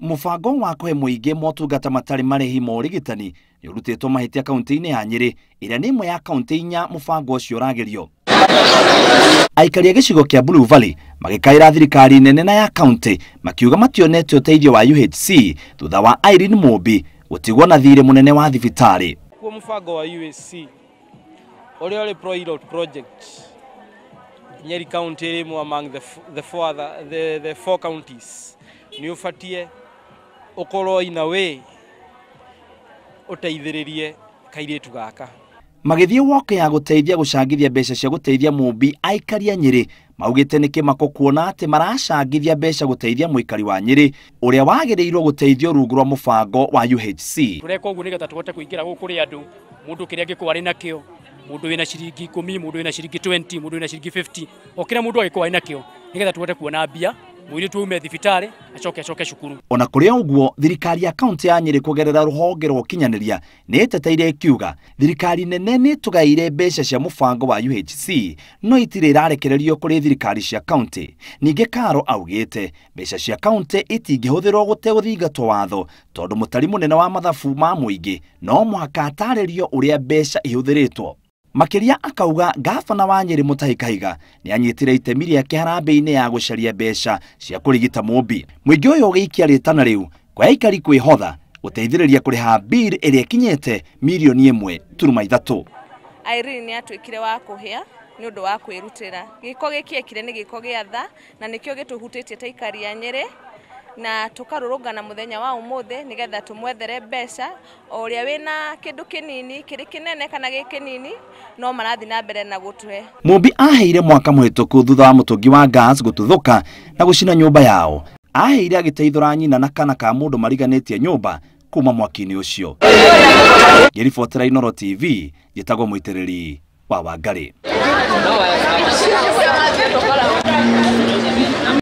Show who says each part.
Speaker 1: Mũbango wa kũhe mũingĩ motungata matarĩ marĩhi ma ũrigitani nĩ ũrutĩtwo mahĩtia kaunti-inĩ ya Nyĩrĩ ĩrĩa nĩ ĩmwe ya kaunti inya mũbango ũcio ũragerio. Aikari a gĩcigo kĩa Blue Valley magĩkaĩra thirikari nene na ya kaunti makiuga mationete ũteithio wa UHC thutha wa Irene Mumbi gũtigwo na thirĩ mũnene wa thibitarĩ.
Speaker 2: Kuo mũbango wa UHC ũrĩa ũrĩ pilot project Nyeri County ĩrĩ ĩmwe among the four counties nĩ ũbatie ũkorwo in a way ũteithĩrĩrie kairĩtu gaka.
Speaker 1: Magĩthiĩ walk ya gũteithia gũcangithia mbeca cia gũteithia Mumbi, aikari a Nyĩrĩ maugĩte nĩ kĩmako kuona atĩ maracangithia mbeca gũteithia mũikari wa Nyĩrĩ ũrĩa wagĩrĩirwo gũteithio rungu rwa mũbango wa UHC.
Speaker 3: Tũreka ũguo nĩgetha tũhote kũingĩra gũkũ kũrĩ andũ, mũndũ kĩrĩa angĩkorwo arĩ nakĩo, mũndũ wĩna ciringi 10, mũndũ wĩna ciringi 20, mũndũ wĩna ciringi 50, o kĩrĩa mũndũ angĩkorwo arĩ nakĩo nĩgetha tũhote kuona mbia mũirĩtu aume thibitarĩ acoke cukuru.
Speaker 1: Ona kũrĩ ũguo, thirikari ya kaunti ya Nyĩrĩ kũgerera rũhonge rwa ũkinyanĩria nĩ ĩteteire ĩkiuga thirikari nene nĩ ĩtũgaĩire mbeca cia mũbango wa UHC no itirĩ irarekererio kũrĩ thirikari cia kaunti. Ningĩ Karo augĩte mbeca cia kaunti itingĩhũthĩrwo gũtegũthingatwo watho tondũ mũtari mũnene wa mathabu ma mũingĩ no mũhaka atarĩrio ũrĩa mbeca ihũthĩrĩtwo. Makĩria akauga gabana wa Nyĩrĩ Mutahi Kahiga nĩ anyitire itemi rĩake harambee-inĩ ya gũcaria mbeca cia kũrigita Mumbi. Mũingĩ ũyũ ũgĩikia rĩtana rĩu kwa aikari kwĩhotha gũteithĩrĩria kũrĩha bill ĩrĩa ĩkinyĩte mirioni 1.3.
Speaker 4: Irene nĩ atuĩkire wa kũhĩa nĩ ũndũ wa kwĩrutĩra. Gĩko gĩkĩ ekire nĩ gĩko gĩa tha na nĩkĩo gĩtũhutĩtie ta aikari a Nyĩrĩ na tũkarũrũngana mũthenya wa ũmũthĩ nĩgetha tũmwethere mbeca o ũrĩa wĩna kĩndũ kĩnini kĩrĩ kĩnene kana gĩ kĩnini no marathiĩ na mbere na gũtũhe.
Speaker 1: Mumbi aheire mwaka mũhĩtũku thutha wa mũtũngi wa gas gũtuthũka na gũcina nyũmba yao. Aheire agĩteithũra nyina na kana ka mũndũ mariganĩtie nyũmba kuma mwaki-inĩ ũcio. Ngĩribotera Inooro TV, njĩtagwo Mũitĩrĩri wa Wangarĩ.